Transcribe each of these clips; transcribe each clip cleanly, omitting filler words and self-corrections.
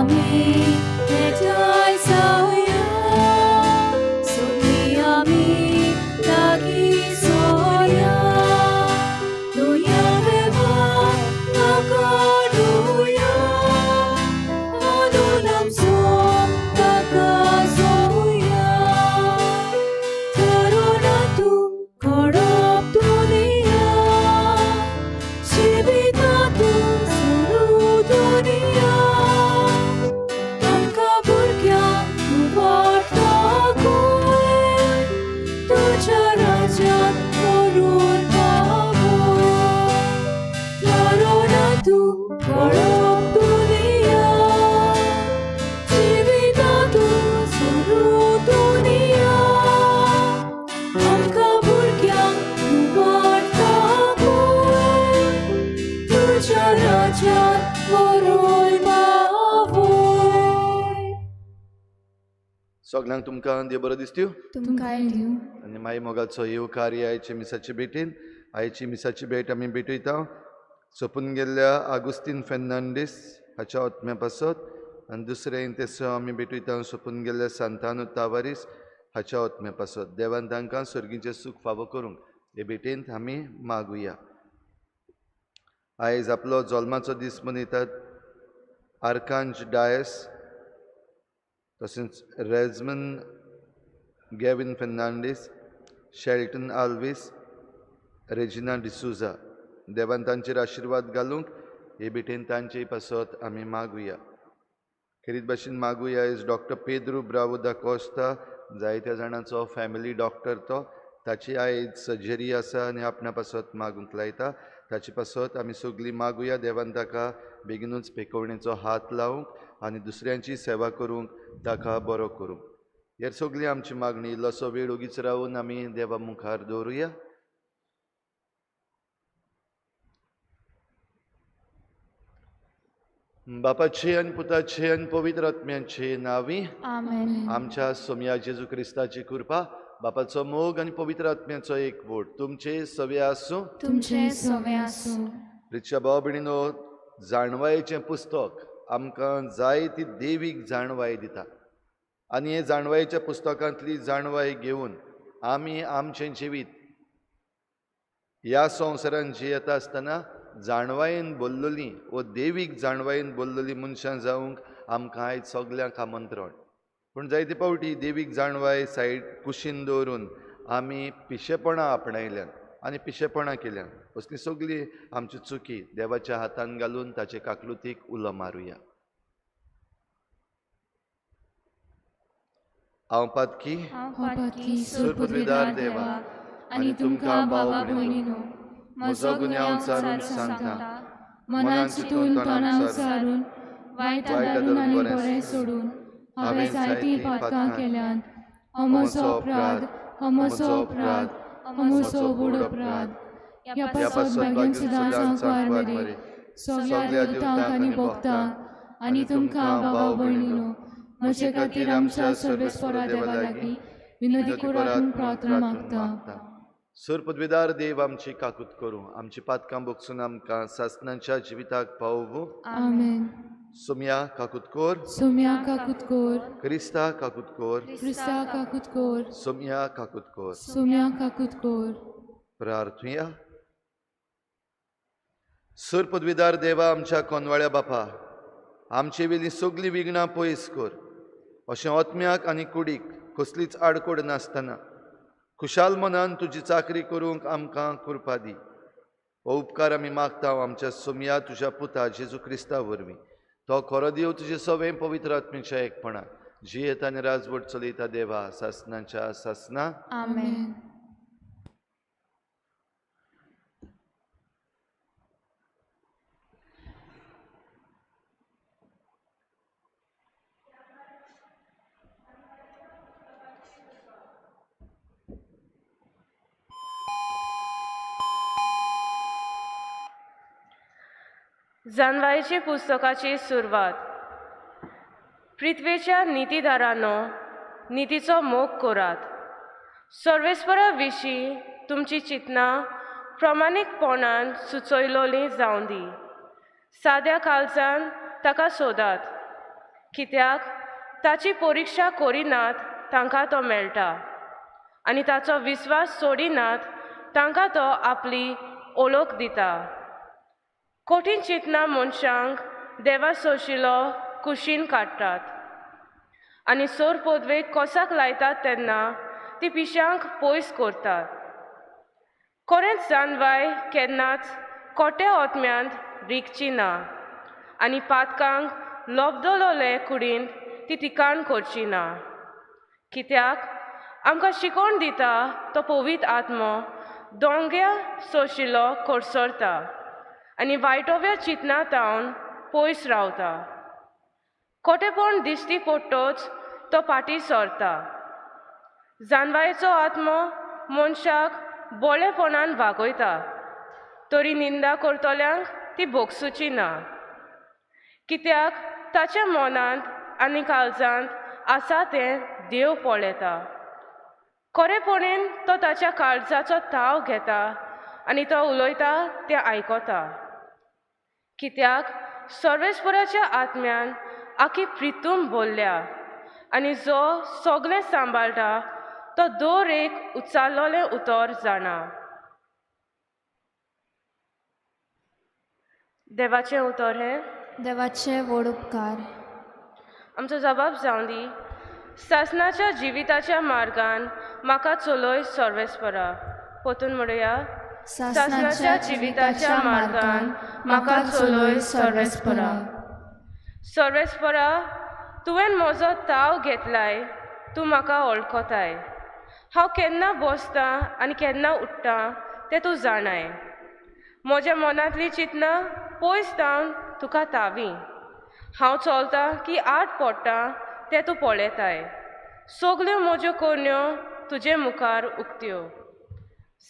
आमी एकठांय जावया, सगळीं आमी लागीं सोया, दुनिया देवा नाकारुया, म्हणून आमचो ताका जोया. करुणा तूं खडप दुनिया, जिविता तूं सुरू दुनिया, आमकां भुरग्यांक तूं वाट दाखय, तुज्या राज्यांत व्हरून पावय. करुणा तूं खडप दुनिया, जिविता तूं सुरू दुनिया, आमकां भुरग्यांक तूं वाट दाखय, तुज्या राज्यांत व्हरून पावय. सगल्यांक तुमकां देव बरो दिसत्यो. तुमकांय दिवं. आनी माई मोगाचो येवकार आयची मिसाची भेटीन. आयची मिसाची भेट आमी भेटयता सोंपून गेल्ल्या आगुस्तीन फेर्नांडीस हाच्या आत्म्या पासत आनी दुसरें तेसो आमी भेटयता सोंपून गेल्ल्या सांतानो तावारीस हाच्या आत्म्या पासत. देवान तांकां सर्गीचें सूख फावो करूंक हे भेटेंत आमी मागुया. आयज आपलो जल्माचो दीस मनयतात आर्कांज डायस, तशेंच रेजमन Gavin Fernandes, Shelton आल्वीस, Regina D'Souza. देवान तांचेर आशिर्वाद घालूंक हे भेटेन तांचे पासत आमी मागुया. खेरीत भाशेन मागुया is doctor Pedro Bravo da Costa, जायत्या जाणांचो फॅमिली डॉक्टर तो, ताची आयज सर्जरी आसा आनी आपणा पासत मागूंक लायता. ताचे पासत आमी सगळीं मागुया देवान ताका बेगिनूच पेकोवणेचो हात लावंक आनी दुसऱ्यांची सेवा करूंक ताका बरो करूंक. हेर सगळी आमची मागणी इल्लोसो वेळ ओगीच रावून आमी देवा मुखार दवरुया. बापाचे आनी पुताचे आनी पवित्र आत्म्याचे नांवी आमेन. आमच्या सोमया जेजू क्रिस्ताची कृपा, बापाचो मोग आनी पवित्र आत्म्याचो एकवट तुमचे सवे आसूं. तुमचे सवे आसूं. रिक्षा भाव भयणीनो, जाणवायेचें पुस्तक आमकां जायती देवीक जाणवाय दिता आनी हे जाणवायेच्या पुस्तकांतली जाणवाय घेवन आमी आमचें जिवीत ह्या संवसारान जियेता आसतना जाणवायेन बोल्लोली वो देवीक जाणवायेन बोल्लोली मनशां जावंक आमकां आयज सगल्यांक आमंत्रण. पूण जायते फावटी देवीक जाणवाय सायड कुशीन दवरून आमी पिशेपणां आपणायल्यान आनी पिशेपणां केल्यान. असली सगळी आमची चुकी देवाच्या हातान घालून ताचे काकलुतीक उलो मारुया. हांव पातकी हांव पातकी सुरपुत्रीदार देवा आनी तुमकां बाबा भयणीनो म्हजो गुन्यांव सारून सांगता, मनान चिंतून तोंडान सारून वायट धरून आनी बरें सोडून हांवें जायतीं पातकां केल्यांत. हो म्हजो अपराध, हो म्हजो अपराध, हो म्हजो व्हड अपराध. ह्या पासत भाग्यान सदां सांकवार मरे सगळ्या दुतांक आनी भक्तांक आनी तुमकां बाबा भयणीनो म्हजे खातीर आमच्या सर्वेस्परा देवा लागीं विनोदी करात प्रार्थना मागता. सुर पदवीदार देव आमची काकूत करूं, आमची पातकां बोगसून आमकां सासनाच्या जिविताक पावोवं. आमेन. सोमया काकूत कोर. सोम्या काकूत कोर. क्रिस्ता काकूत कोर. क्रिस्ता काकूत कोर. सोमया काकूत कोर. सोम्या काकूत कोर. प्रार्थुया. सुर पदवीदार देवा आमच्या कोनवाळ्या बापा, आमचे वेली सगळीं विघ्नां पयस कर, अशें आत्म्याक आनी कुडीक कसलीच आडकोड नासतना खुशाल मनान तुजी चाकरी करूंक आमकां कृपा दी. हो उपकार आमी मागता आमच्या सोमया तुज्या पुता जेजू क्रिस्ता वरवीं. तो खरो देव तुजे सवें पवित्र आत्म्याच्या एकपणान जियेता आनी राजवट चलयता देवा सासनाच्या सासना. आमेन. जानवायचे पुस्तकाची सुरवात. पृथ्वेच्या नितीदारांनो, नितीचो मोग करात. सर्वेस्परा विशीं तुमची चिंतनां प्रमाणीकपणान सुचयलोलीं जावं दी. साद्या काळजान ताका सोदात. कित्याक ताची परिक्षा करिनात तांकां तो मेळटा आनी ताचो विस्वास सोडिनात तांकां तो आपली ओळख दिता. कठीण चिंतना मनशांक देवा सोशिलो कुशीन काडटात आनी सोर पदवेक कोसाक लायतात तेन्ना ती पिशांक पयस करतात. खरेंच जानवाय केन्नाच कोट्या ओतम्यांत रिगची ना आनी पातकांक लोबदलोले कुडींत ती ठिकाण करची ना. कित्याक आमकां शिकोवन दिता तो पवित्र आत्मो दोंग्या सोशिलो कोरसरता आनी वायटोव्या चिंतना तावन पयस रावता. कोटेपण दिश्टी पडटच तो फाटीं सरता. जानवायेचो आत्मो मनशाक बोळेपणान वागयता तरी निंदा करतल्यांक ती भोगसुची ना. कित्याक ताच्या मनांत आनी काळजांत आसा तें देव पळयता. खरेपणीन तो ताच्या काळजाचो थाव घेता आनी तो उलयता तें आयकता. कित्याक सर्वेस्पराच्या आत्म्यान आखी प्रितूम भरल्या आनी जो सगळें सांबाळटा तो दर एक उच्चारलेलें उतर जाणा. देवाचें उतर हें. देवाचे व्हड उपकार. आमचो जबाब जावं दी. सासणाच्या जिविताच्या मार्गान म्हाका चलय सर्वेस्परा. परतून म्हणुया. सासणाच्या जिविताच्या मार्गान म्हाका चलय सर्वेस्परा. सर्वेस्परा, तुवें म्हजो ताव घेतलाय, तूं म्हाका वळखताय. हांव केन्ना बसतां आनी केन्ना उठ्ठां तें तूं जाणाय. म्हज्या मनांतलीं चिंतनां पयस जावन तुका तावी. हांव चलतां की आड पडटा तें तूं पळयताय. सगल्यो म्हज्यो करण्यो तुजे मुखार उक्त्यो.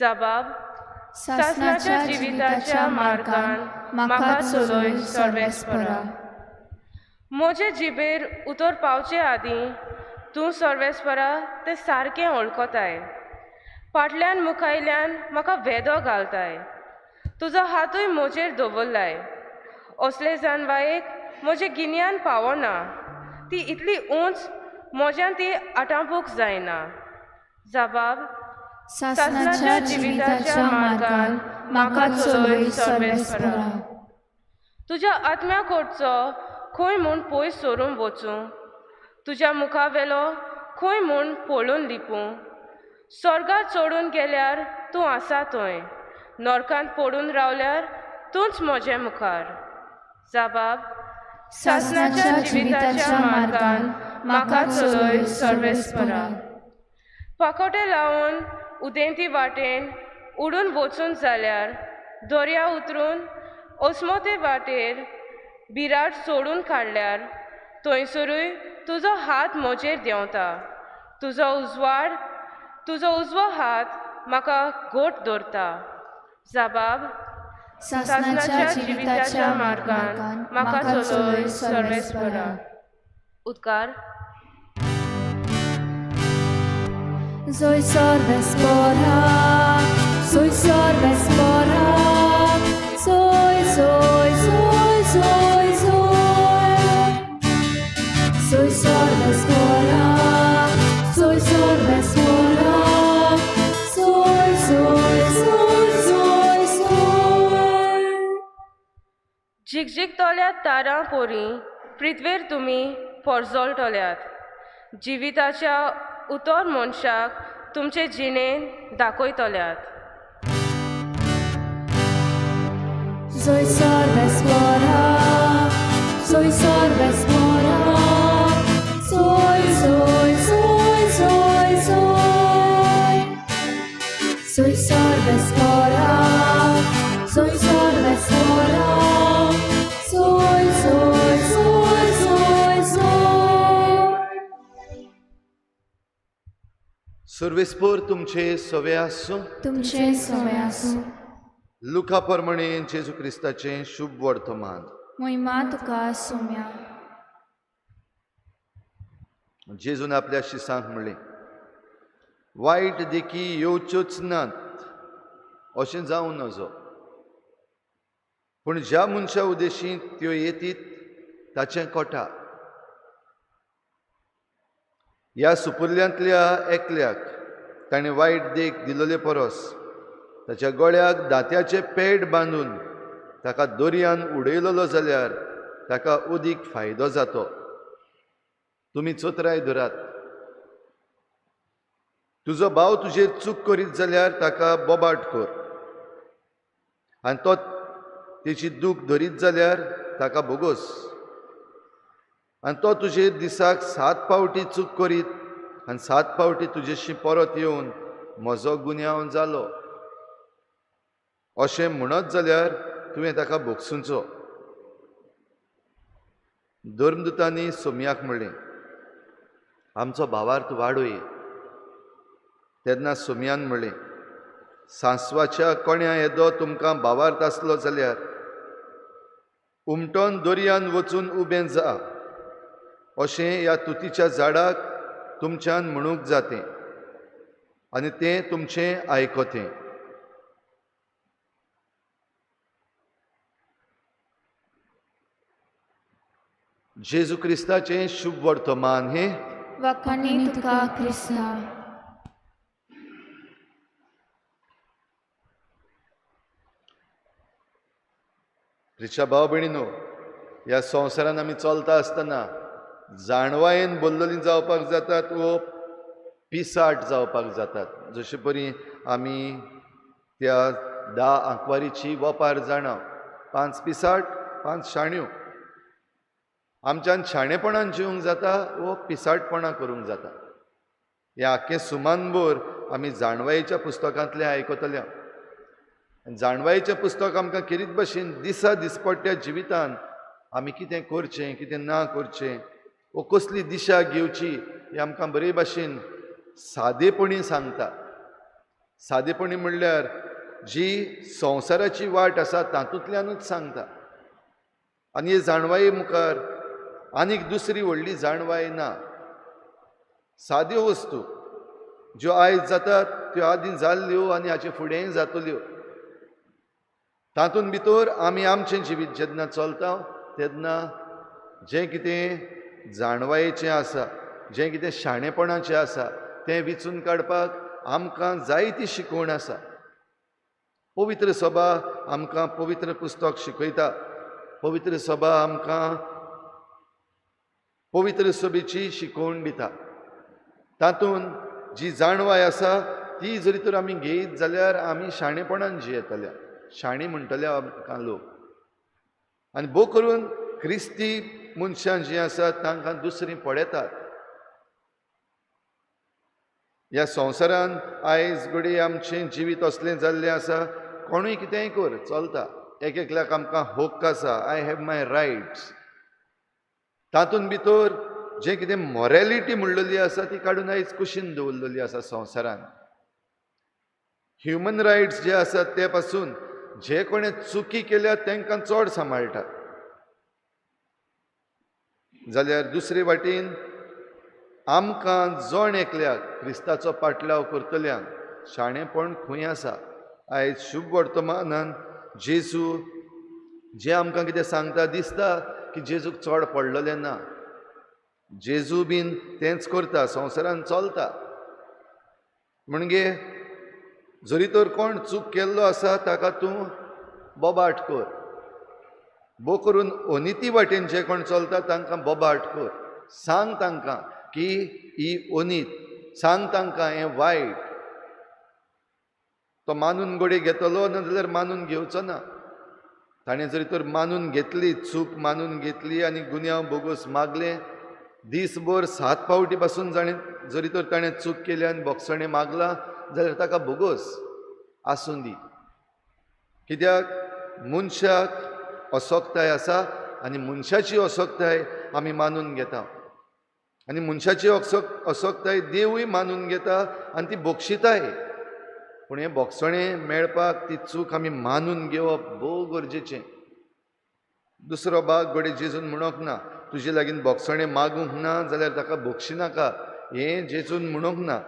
जबाब. सासणाच्या जिविताच्या मार्गान म्हाका चलय सर्वेस्परा. म्हजे जिबेर उतर पावचे आदीं तूं सर्वेस्परा तें सारकें वळखताय. फाटल्यान मुखायल्यान म्हाका वेदो घालताय. तुजो हातूय म्हजेर दवरलाय. असले जानवायेक म्हजें गिन्यान पावना. ती इतली उंच म्हज्यान ती आटापूंक जायना. जबाब. सासणाच्या जिविताच्या मार्गान म्हाका चलय सर्वेस्परा. तुज्या आत्म्या कडचो खंय म्हूण पयस सरून वचूं, तुज्या मुखावेलो खंय म्हूण पळोवन लिपूं. स्वर्गार चडून गेल्यार तूं आसा थंय, नरकांत पडून रावल्यार तूंच म्हजे मुखार. जबाब. सासणाच्या जिविताच्या मार्गान म्हाका चलय सर्वेस्परा. पाकोटे लावन उदेंती वाटेन उडून वचून जाल्यार दर्या उतरून अस्मते वाटेर बिराड सोडून काडल्यार थंयसरूय तुजो हात म्हजेर देंवता. तुजो उजवाड तुजो उजवो हात म्हाका घट दवरता. जबाब. सासणाच्या जिविताच्या मार्गान म्हाका चलय सर्वेस्परा. उदकार. Soy सर्वेस्परा, soy सर्वेस्परा, soy, soy, soy, soy, soy. Soy सर्वेस्परा, soy सर्वेस्परा, soy, soy, soy, soy, soy. झिकझिकतल्या तारां पोरी पृथ्वेर तुमी पोरजोळटल्यात. जिविताच्या उतर मनशाक तुमचे जिणेन दाखयतल्यात. Soy सर्वेस्परा, soy सर्वेस्परा, soy, soy, soy, soy, soy. Soy सर्वेस्परा, soy सर्वेस्परा, soy, soy, soy, soy, soy. सर्वेस्पोर तुमचे सवे आसूं. तुमचे सवे आसूं. लुका प्रमाणे जेजू क्रिस्ताचें शुभ वर्तमान. मोहिमा तुका सोम्या. जेजून आपल्या शिसांक म्हणलें, वायट देखी येवच्योच नात अशें जावं नजो, पूण ज्या मनशा उदेशी त्यो येतीत ताचें कोटा. ह्या सुपुल्ल्यांतल्या एकल्याक ताणें वायट देख दिलोले परस ताच्या गळ्याक दांत्याचें पेट बांदून ताका दर्यान उडयलेलो जाल्यार ताका अदीक फायदो जातो। तुमी चोत्राय धरात, तुजो भाव तुजेर चूक करीत जाल्यार ताका बोबाट कर आनी तो तेची दूख धरीत जाल्यार ताका भोगोस। आनी तो तुजेर दिसाक 7 पावटी चूक करीत आनी 7 पावटी तुजेशी परत येवन म्हजो गुन्यांव जालो अशें म्हणत जाल्यार तुवें ताका भोगसुचो। धर्मदूतांनी सोम्याक म्हणलें, आमचो भावार्थ वाडोय। तेन्ना सोम्यान म्हणलें, सांसवाच्या कोण्या येदो तुमकां भावार्थ आसलो जाल्यार उमटोन दर्यान वचून उबें जा अशें ह्या तुतीच्या झाडाक तुमच्यान म्हणूंक जातें आनी तें तुमचें आयकतें। जेजू क्रिस्ताचें शुभ वर्तमान हें। वाखाणी तुका क्रिस्ता। रिचा भाव भयणीनो, ह्या संवसारान आमी चलता आसतना जाणवायेन बोल्लोली जावपाक जातात वो पिसाट जावपाक जातात। जशे परी आमी त्या 10 आंकवारीची वपार जाणा, 5 पिसाट 5 शाण्यो। आमच्यान शाणेपणान जिवंक जाता वो पिसाटपणां करूंक जाता। ह्या आख्खें सुमानभर आमी जाणवायेच्या पुस्तकांतलें आयकतल्या। जाणवायेचें पुस्तक आमकां खेरीत भशेन दिसा दिसपट्ट्या जिवितान आमी कितें करचें कितें ना करचें वो कसली दिशा घेवची हें आमकां बरे भाशेन सादेपणी सांगता। सादेपणी म्हणल्यार जी संवसाराची वाट आसा तातूंतल्यानूच सांगता। आनी हे जाणवाये मुखार आनीक दुसरी व्हडली जाणवाय ना। साद्यो वस्तू ज्यो आयज जातात त्यो आदीं जाल्ल्यो आनी हाचे फुडेंय जातल्यो। तातूंत भितर आमी आमचें जिवीत जेन्ना चलता तेन्ना जें कितें जाणवायेचें आसा, जें कितें शाणेपणाचें आसा तें विचून काडपाक आमकां जायती शिकवण आसा। पवित्र सभा आमकां पवित्र पुस्तक शिकयता। पवित्र सभा आमकां पवित्र सभेची शिकवण दिता। तातूंत जी जाणवाय आसा ती जरी तर आमी घेयत जाल्यार आमी शाणेपणान जियेतले, शाणी म्हणटले आमकां लोक। आनी भोव करून क्रिस्ती मनशां जीं आसात तांकां दुसरीं पळयतात। ह्या संवसारान आयज घडये आमचें जिवीत असलें जाल्लें आसा, कोणूय कितेंय कर चलता। एक एकल्याक आमकां हक्क आसा, I have my rights. तातूंत भितर जें कितें मॉरेलिटी म्हणलेली आसा ती काडून आयज कुशीन दवरलेली आसा संवसारान। ह्युमन रायट्स जे आसात ते पासून जे कोणें चुकी केल्या तांकां चड सांबाळटात, जाल्यार दुसरे वाटेन आमकां जण एकल्याक क्रिस्ताचो पाटलाव करतल्यांक शाणेपण खंय आसा। आयज शुभ वर्तमानान जेजू जे आमकां कितें सांगता दिसता की जेजूक चड पडलेलें ना। जेजू बीन तेंच करता, संवसारान चलता। म्हणजे जरी तर कोण चूक केल्लो आसा ताका तूं बोबाट कर, भोव करून अनिती वाटेन जे कोण चलता तांकां बोबाट कर। सांग तांकां की ही अनीत, सांग तांकां हें वायट। तो मानून घडये घेतलो ना जाल्यार मानून घेवचो ना। ताणें जरी तर मानून घेतली, चूक मानून घेतली आनी गुन्यांव बोगोस मागलें, दीसभर 7 पावटी पासून जाणें जरी तर ताणें चूक केली आनी बोगसणें मागलां जाल्यार ताका बोगोस आसूं दी। कित्याक मनशाक असोक्ताय आसा आनी मनशाची असोक्ताय आमी मानून घेता आनी मनशाची असोक्ताय देवूय मानून घेता आनी ती बोगशिताय। पूण हें बोगसणें मेळपाक ती चूक आमी मानून घेवप भोव गरजेचें। दुसरो भाग घडये जेजून म्हणूंक ना, तुजे लागीं बोगसणें मागूंक ना जाल्यार ताका बोगशिनाका हें जेजून म्हणूंक ना।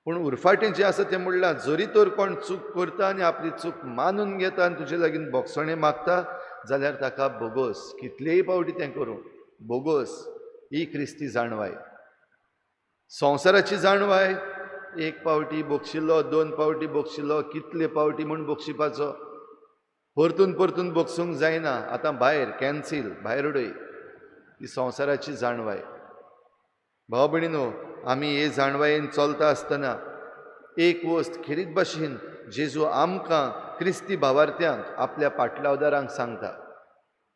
पूण उरफाटें जें आसा तें म्हणलां, जरी तर कोण चूक करता आनी आपली चूक मानून घेता आनी तुजे लागीं बोगसणें मागता जाल्यार ताका बोगोस, कितलेय पावटी तें करूं बोगोस। ही क्रिस्ती जाणवाय। संवसाराची जाणवाय एक पावटी बक्षिल्लो, दोन पावटी बक्षिल्लो, कितले पावटी म्हूण बक्षिपाचो, परतून परतून बक्षूंक जायना, आतां भायर कॅन्सील, भायर उडय. ही संवसाराची जाणवाय. भाव भयणीनो, आमी हे जाणवायेन चलता आसतना एक वस्त खेरीत भाशेन जेजू आमकां क्रिस्ती भावार्थ्यांक आपल्या पाटलावदारांक सांगता,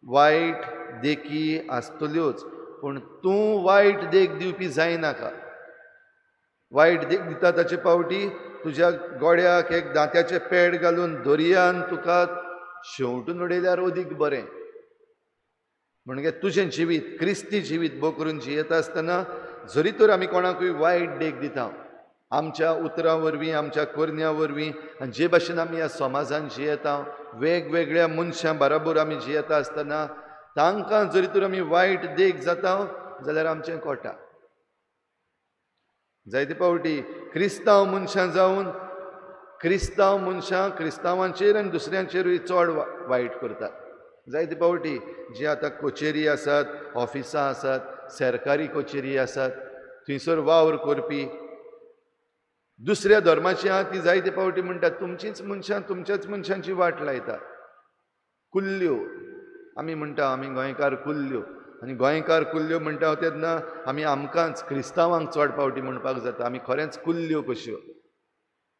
वायट देखी आसतल्योच पूण तूं वायट देख दिवपी जायनाका. वायट देख दिता ताचे पावटी तुज्या गोड्याक एक दांत्याचें पेड घालून दर्यान तुका शेंवटून उडयल्यार अदीक बरें. म्हणजे तुजें जिवीत क्रिस्ती जिवीत भो करून जियेता आसतना जरी तर आमी कोणाकूय वायट देख दिता आमच्या उतरां वरवीं, आमच्या करण्या वरवीं, आनी जे भाशेन आमी ह्या समाजान जियेता वेगवेगळ्या मनशां बराबर आमी जियेता आसतना तांकां जरी तर आमी वायट देख जाता जाल्यार आमचें कोटा. जायते पावटी क्रिस्तांव मनशां जावन क्रिस्तांव मनशां क्रिस्तांवांचेर आनी दुसऱ्यांचेरूय चड वायट करतात. जायते पावटी जी आतां कचेरी आसात, ऑफिसां आसात, सरकारी कचेरी आसात, थंयसर वावर करपी दुसऱ्या धर्माची आहा ती जायते पावटी म्हणटात तुमचींच मनशां तुमच्याच मनशांची वाट लायता. कुल्ल्यो आमी म्हणटा, आमी गोंयकार कुल्ल्यो, आनी गोंयकार कुल्ल्यो म्हणटा तेन्ना आमी आमकांच क्रिस्तांवांक चड पावटी म्हणपाक जाता, आमी खरेंच कुल्ल्यो कश्यो.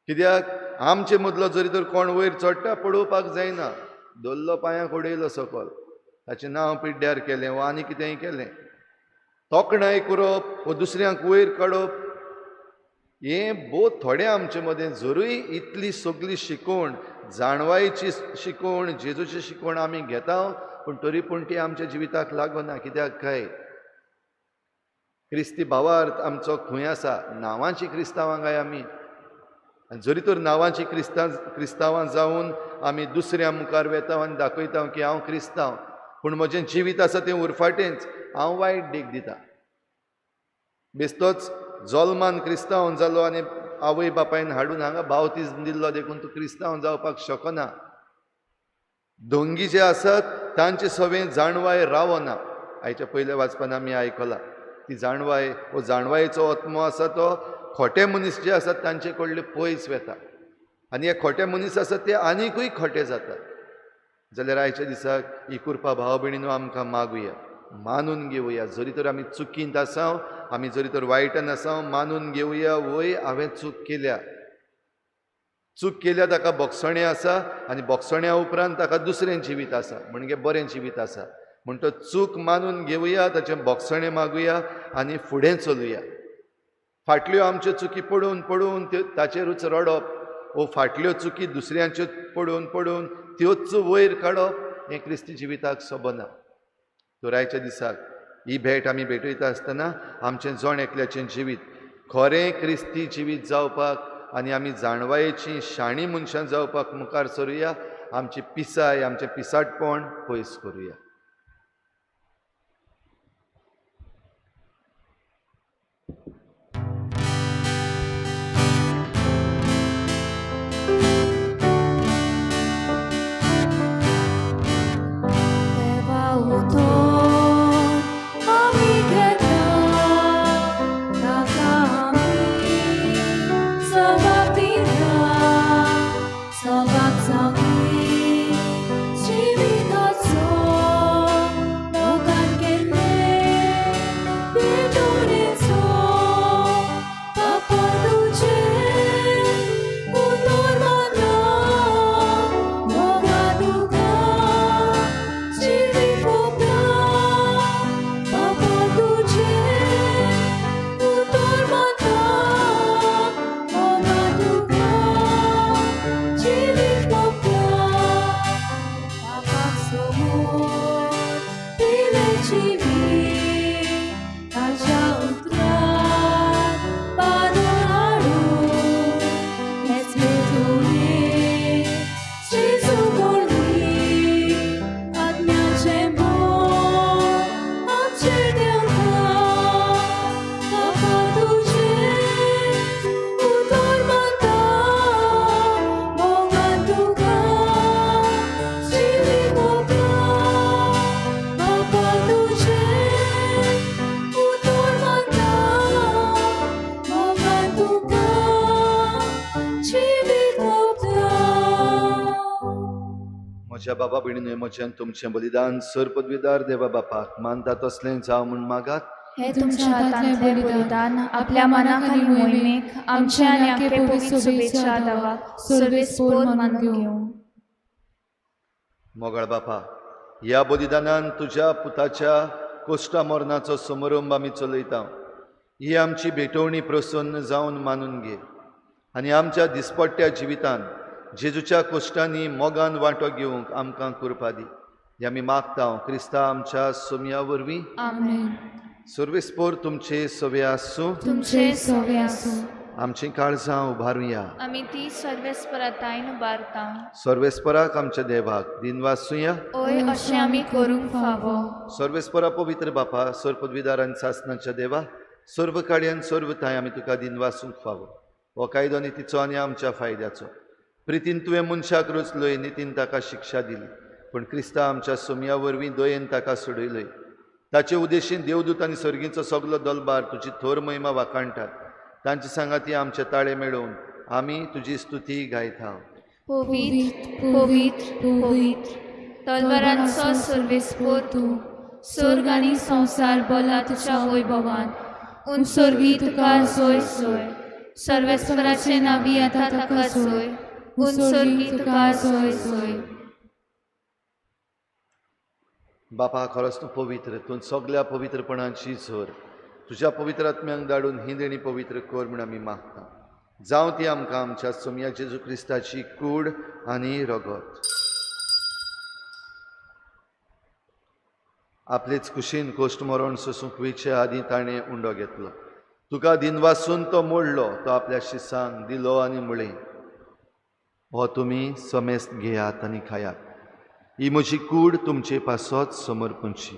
कित्याक आमचे मदलो जरी तर कोण वयर चडटा पळोवपाक जायना, धरलो पांयांक उडयलो सकल, ताचें नांव पिड्ड्यार केलें वा आनी कितेंय केलें, तोखणाय करप वा दुसऱ्यांक वयर काडप हें भोव थोडें आमचे मदें. जरूय इतली सगली शिकवण, जाणवायेची शिकवण, जेजूची शिकवण आमी घेता पूण तरी पूण ती आमच्या जिविताक लागना. कित्याक काय क्रिस्ती भावार्थ आमचो खंय आसा? नांवांची क्रिस्तांवां काय आमी? आनी जरी तर नांवांची क्रिस्तांवां जावन आमी दुसऱ्या मुखार वेता आनी दाखयता की हांव क्रिस्तांव, पूण म्हजें जिवीत आसा तें उरफाटेंच, हांव वायट देख दिता. बेस्तोच जल्मान क्रिस्तांव जालो आनी आवय बापायन हाडून हांगा बावतीज दिल्लो देखून तूं क्रिस्तांव जावपाक शकना. दोंगी जे आसात तांचे सवें जाणवाय रावना. आयच्या पयल्या वाचपान आमी आयकलां ती जाणवाय, हो जाणवायेचो आत्मो आसा तो खोटे मनीस जे आसात तांचे कडले पयस वेता आनी हे खोटे मनीस आसात ते आनीकूय खोटे जातात. जाल्यार आयच्या दिसाक ही कृपा भाव भयणीनो आमकां मागुया, मानून घेवया. जरी तर आमी चुकींत आसाव, आमी जरी तर वायटान आसाव, मानून घेवया वय हांवें चूक केल्या. चूक केल्या ताका बोगसणें आसा आनी बोगसण्या उपरांत ताका दुसरें जिवीत आसा, म्हणजे बरें जिवीत आसा. म्हणटच चूक मानून घेवया, ताचें बोगसणें मागुया आनी फुडें चलुया. फाटल्यो आमच्यो चुकी पळोवन पळोवन त्यो ताचेरूच रडप वो फाटल्यो चुकी दुसऱ्यांच्यो पळोवन पळोवन त्योच वयर काडप हें क्रिस्ती जिविताक सोबना. तर आयच्या दिसाक ही भेट आमी भेटयता आसतना आमचें जण एकल्याचें जिवीत खरें क्रिस्ती जिवीत जावपाक आनी आमी जाणवायेची शाणी मनशां जावपाक मुखार सरुया. आमची पिसाय, आमचें पिसाटपण पयस करुया. जिविताचो म्हज्या बाबा भयणीन म्हजें तुमचें बलिदान सर पदवीदार देवा बापाक मानता तसलें जावं म्हूण मागात. हे तुमच्या हातांतलें बलिदान आपल्या मनाक आनी मोहिमेक आमच्या आनी आखे पवित्र शुभेच्छा दावाक सर्वेस्पोर मानून घेवं. मोगाळ बापा, ह्या बलिदानान तुज्या पुताच्या कोश्टा मरणाचो समारंभ आमी चलयता. ही आमची भेटवणी प्रसन्न जावन मानून घे आनी आमच्या दिसपट्ट्या जिवितान जेजूच्या कोश्टांनी मोगान वांटो घेवंक आमकां कृपा दी. हे आमी मागता क्रिस्ता आमच्या सोमया वरवीं. आमेन. सर्वेस्पोर तुमचे सवे आसूं. तुमचे सवे आसूं. आमचीं काळजां उबारुया. आमी ती सर्वेस्परातायन उबारता. सर्वेस्पराक आमच्या देवाक दिनवासुया. ओय अशें आमी करूंक फावो. सर्वेस्परा पवित्र बापा, सर्व पदवीदार आनी सासनाच्या देवा, सर्व कार्यान सर्व थांय आमी तुका दिनवासूंक फावो. हो कायदो नितीचो आनी आमच्या फायद्याचो. प्रितीन तुवें मनशाक रचलोय, नितीन ताका शिक्षा दिली, पूण क्रिस्ता आमच्या सोमया वरवीं दयेन ताका सोडयलोय. ताचे उद्देशीन देवदूत आनी सर्गीचो सगलो दलबार तुजी थोर महिमा वाखाणटात. तांचे सांगाती आमचे ताळे मेळोवन आमी तुजी स्तुती गायता. पवित्र पवित्र पवित्र तलवारांचो सर्वेस्पोर तूं, स्वर्ग आनी संवसार भरला तुज्या वैभवान. उनसर्गी तुका सोय सोय, सर्वेस्पराचे नावी येता ताका सोय, उनसर्गी तुका सोय सोय. बापा, खरोच तूं पवित्र, तूं सगल्या पवित्रपणाची झर. तुज्या पवित्र आत्म्यांक धाडून ही देणी पवित्र कर म्हूण आमी मागता. जावं ती आमकां आमच्या सोमया जेजू क्रिस्ताची कूड आनी रगत. आपलेच कुशीन कोश्ट मरण सोसूंक वयचे आदीं ताणें उंडो घेतलो. तुका दिनवासून तो मोडलो, तो आपल्या शिसांक दिलो आनी म्हळें, हो तुमी समेस्त घेयात आनी खायात. ही म्हजी कूड तुमचे पासत समर्पणची.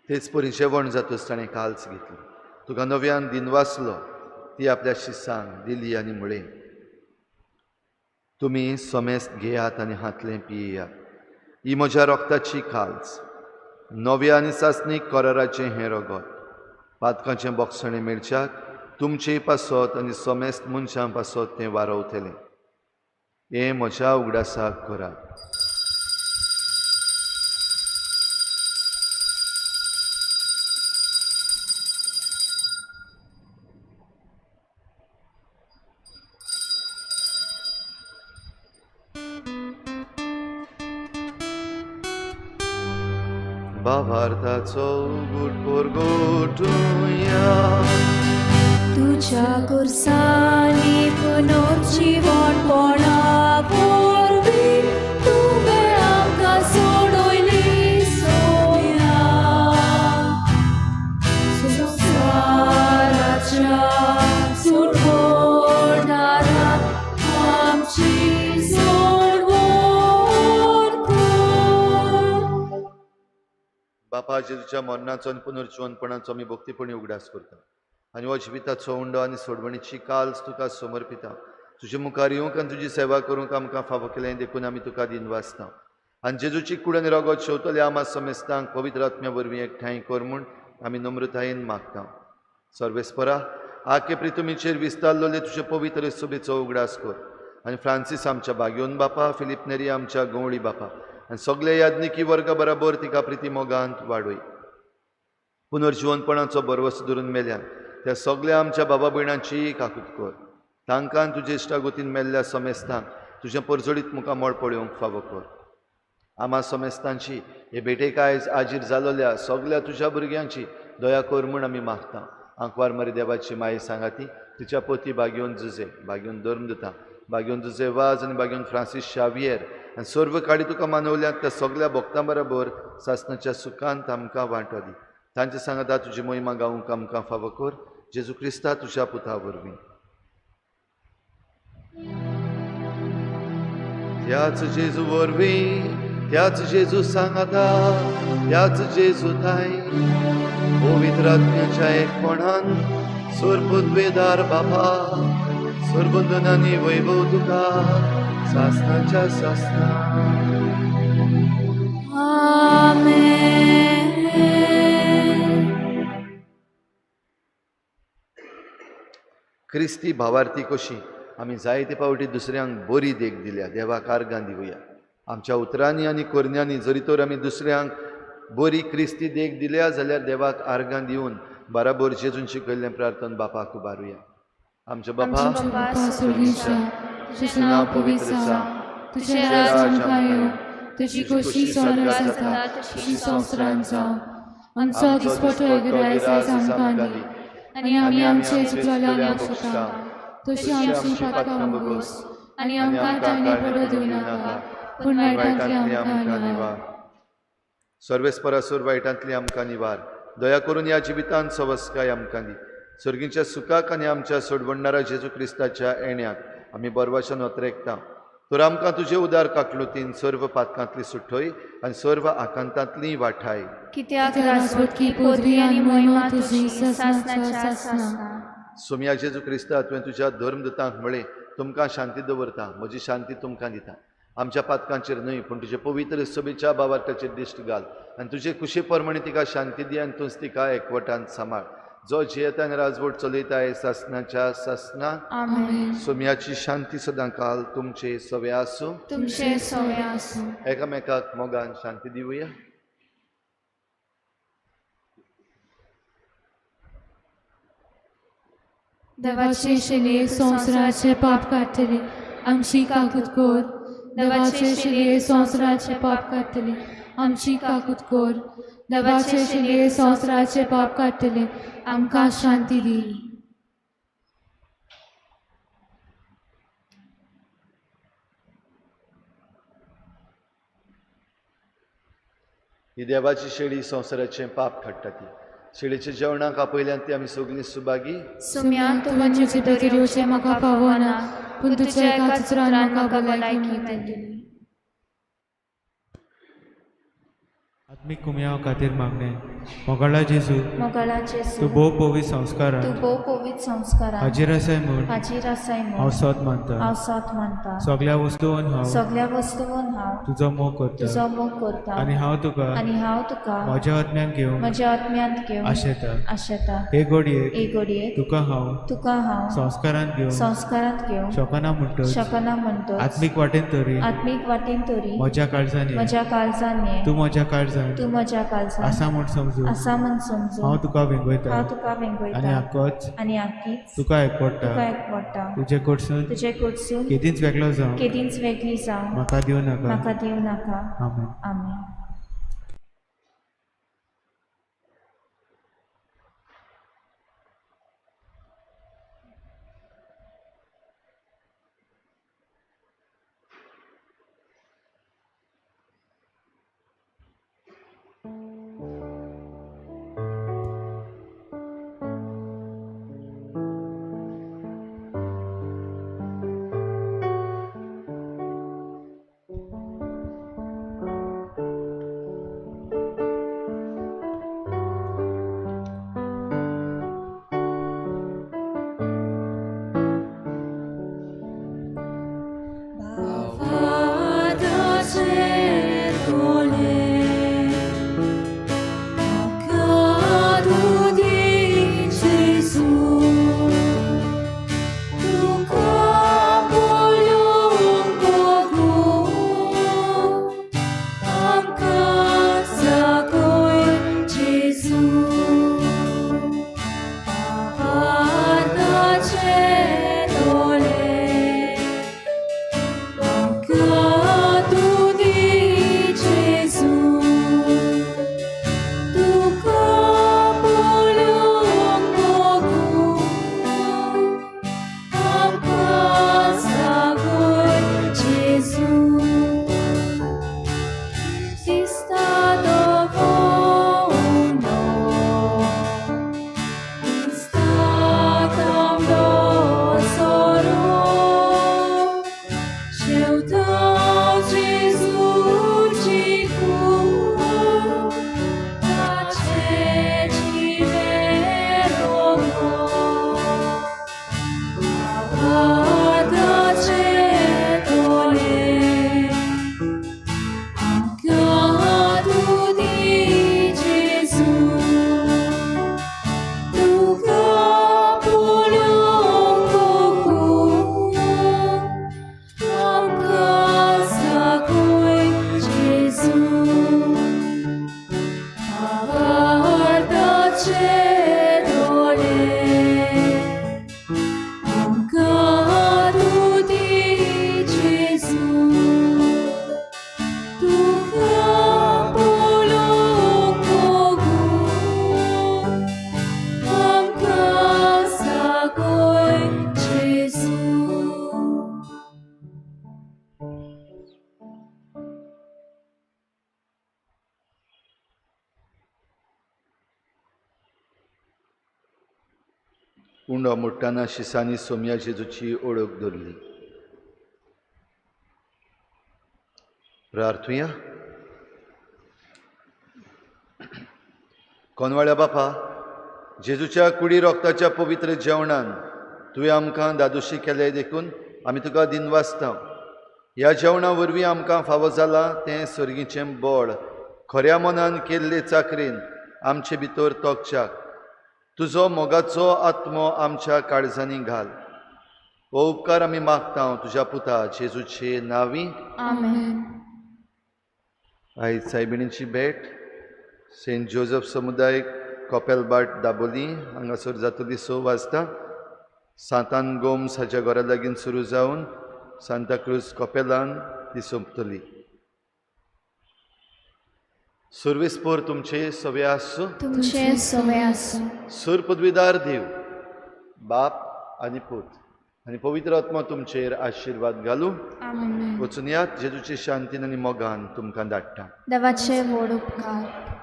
तेच परी जेवण जातच ताणें काल्स घेतली, तुका नव्यान दिनवासलो, ती आपल्या शिसांक दिली आनी म्हळें, तुमी समेस्त घेयात आनी हातलें पियेयात. ही म्हज्या रक्ताची काल्स, नव्या आनी सासणीक कराराचें हें रगत. पातकांचें बोगसणें मेळच्याक तुमचे पासत आनी समेस्त मनशां पासत तें वारवतलें. हें म्हज्या उगडासाक करात. भावार्थाचो गुट परगटुया. तुज्या कुर्सांनी पुनर्जीवनपणा वरवीं तुवें आमकां सोडयली सोम्या. संवसाराच्या सुटवणारा आमची सोडवण कर. बापा, जेजूच्या मरणाचो आनी पुनर्जिवनपणाचो आमी भक्तीपणी उगडास करता आनी हो जिविताचो उंडो आनी सोडवणीची काल्स तुका समर्पिता. तुजे मुखार येवंक आनी तुजी सेवा करूंक आमकां फावो केलें देखून आमी तुका दिनवासता. आनी जेजूची कूड आनी रगत शेवतले आमा समेस्तांक पवित्र आत्म्या वरवीं एकठांय कर म्हूण आमी नम्रतायेन मागता. सर्वेस्परा, आखे प्रितुमीचेर विस्तारलेले तुजे पवित्र सभेचो उगडास कर आनी फ्रांसीस आमच्या बागयोन बापा, फिलीप नेरी आमच्या गंवळी बापा आनी सगळे याज्ञिकी वर्गा बराबर तिका प्रिती मोगांत वाडय. पुनर्जिवनपणाचो भरवंसो धरून मेल्यान त्या सगळ्या आमच्या बाबा भयणांची काकूत कर. तांकां तुजे इश्टागतीन मेल्ल्या समेस्तांक तुजें परजळीत मुखामळ पळोवंक फावो कर. आमा समेस्तांची हे भेटेक आयज आजीर जालोल्या सगळ्या तुज्या भुरग्यांची दया कर म्हूण आमी मागता. आंकवार मरी देवाची माई सांगाती, तिच्या पोती बागयोन जुजे, बागयोन धर्मदुता, बागयोन जुजे वाज आनी बागयोन फ्रांसीस शावियर आनी सर्व काडी तुका मानवल्यात त्या सगळ्या भक्तां बराबर सासणाच्या सुखांत आमकां वांटो दी. तांचे सांगाता तुजी महिमा गावंक आमकां फावो कर. जेजू क्रिस्ता तुज्या पुता वरवीं. त्याच जेजू वरवीं, त्याच जेजू सांगाता, त्याच जेजू थांय पवित्र आत्म्याच्या एकपणान सर्वद्वेदार बाबा, सर्वंदनानी वैभव तुका सासनाच्या सासना. आमेन. क्रिस्ती भावार्थी कशी आमी जायते फावटी दुसऱ्यांक बरी देख दिल्या, देवाक आर्गां दिवया. आमच्या उतरांनी आनी करण्यांनी जरी तर आमी दुसऱ्यांक बरी क्रिस्ती देख दिल्या जाल्यार देवाक आर्गां दिवन बराबर जेजून शिकयल्लें प्रार्थन बापाक उबारुया. आमच्या बापा बापा स्वर्गीच्या, तुजें नांव पवित्र जावं, तुजें राज आमकां येवं, तुजी खोशी स्वर्गात जाता तशी संवसारांत जावं. आमचो दिसपटो गिरायस आयज आमकां दी, आनी आमी आमचे चुकलेल्यांक बक्षता तशी आमची पातकां भोगोस, आनी आमकां ताणे पडो दिवं नाका, पूण वायटांतली आमकां निवार. सर्वेस्परासूर वायटांतली आमकां निवार. दया करून ह्या जिवितांत सवस्काय आमकां दी. सर्गीच्या सुखाक आनी आमच्या सोडवणणारा जेजू क्रिस्ताच्या येण्याक आमी बरवाशान ओतरेकता. तर आमकां तुजे उदार काकलुतीन सर्व पातकांतली सुठय आनी सर्व आकांतांतली वाठाय. कित्याक राजवटकी पदवी आनी महिमा तुजी सासनाच्या सासना. सोम्या जेजू क्रिस्ता, तुवें तुज्या धर्मदूतांक म्हळें, तुमकां शांती दवरता, म्हजी शांती तुमकां दिता. आमच्या पातकांचेर न्हय पूण तुजे पवित्र सभेच्या बाबार्थाचेर दिश्ट घाल आनी तुजे खुशे प्रमाणे तिका शांती दी आनी तूंच तिका एकवटान सांबाळ, जो जियेता आनी राजवट चलयता सासनाच्या सासना. आमेन. सोम्याची शांती सदां काल तुमचे सवे आसूं. तुमचे सवे आसूं. एकामेकाक मोगान शांती दिवया. देवाचे शेलये संवसाराचे पाप काडटले, आमची काकूत कर. देवाचे शेलये संवसाराचे पाप काडटले, आमची काकूत कर. देवाचे शेलये संवसाराचे पाप काडटले, आमकां शांती दी. ही देवाची शेळी संवसाराचें पाप काडटा. ती शेळीच्या जेवणाक आपयल्यान ती आमी सगळीं सुभागी. सुम्या, तूं म्हजे भितर येवचें म्हाका फावना, पूण तुज्या एकाच उतरान म्हाका भलायकी मेळटली. आत्मीक कुमयाव खातीर मागणें. मोगाळा जेजू, मोगाळा जेजू, तूं भोव पवित्र संस्कारान तूं भोव पवित्र संस्कारान हाजीर आसाय म्हूण हाजीर आसाय म्हूण हांव सत मानता. हांव सत मानता. सगळ्या वस्तून हांव सगळ्या वस्तून हांव तुजो मोग करता तुजो मोग करता आनी हांव तुका म्हज्या आत्म्यान घेवंक म्हज्या आत्म्यांत घेवंक आशेता. आशेता. हे घडयेक हे घडयेक तुका हांव संस्कारांत घेवंक शकना म्हणटच आत्मीक वाटेन तरी म्हज्या काळजान ये. तूं म्हज्या काळजान आसा म्हूण समजून हांव तुका वेंगयता आनी आकोच तुका एकवटा. तुजे कडसून केदींच वेगळो जावं म्हाका दिवं नाका. आमेन. आमेन. Guarda. उंडो मोडटाना शिसांनी सोमया जेजूची ओळख धरली. प्रार्थुया. कोनवाळ्या बापा, जेजूच्या कुडी रोगताच्या पवित्र जेवणान तुवें आमकां दादोशी केले देखून आमी तुका दिनवासता. ह्या जेवणा वरवीं आमकां फावो जालां तें सर्गीचें बळ खऱ्या मनान केल्ले चाकरेन आमचे भितर तोखच्याक तुजो मोगाचो आत्मो आमच्या काळजांनी घाल. हो उपकार आमी मागता तुज्या पुता जेजूचे नांवी. आमेन. आयज सायबिणीची भेट सेंट जोजफ समुदाय कपेलबाट दाबोली हांगासर जातली 6 वाजता. सांतान गोम्स हाच्या घरा लागीं सुरू जावन सांताक्रूज कपेलान ती सोंपतली. सुर्वेस्पोर तुमचे सवे आसूं. तुमचे सवे आसूं. सूर पदवीदार देव बाप आनी पूत आनी पवित्र आत्मा तुमचेर आशिर्वाद घालूं. आमेन. वचून यात जेजूचे शांतीन आनी मोगान तुमकां धाडटा. देवाचे व्हड उपकार.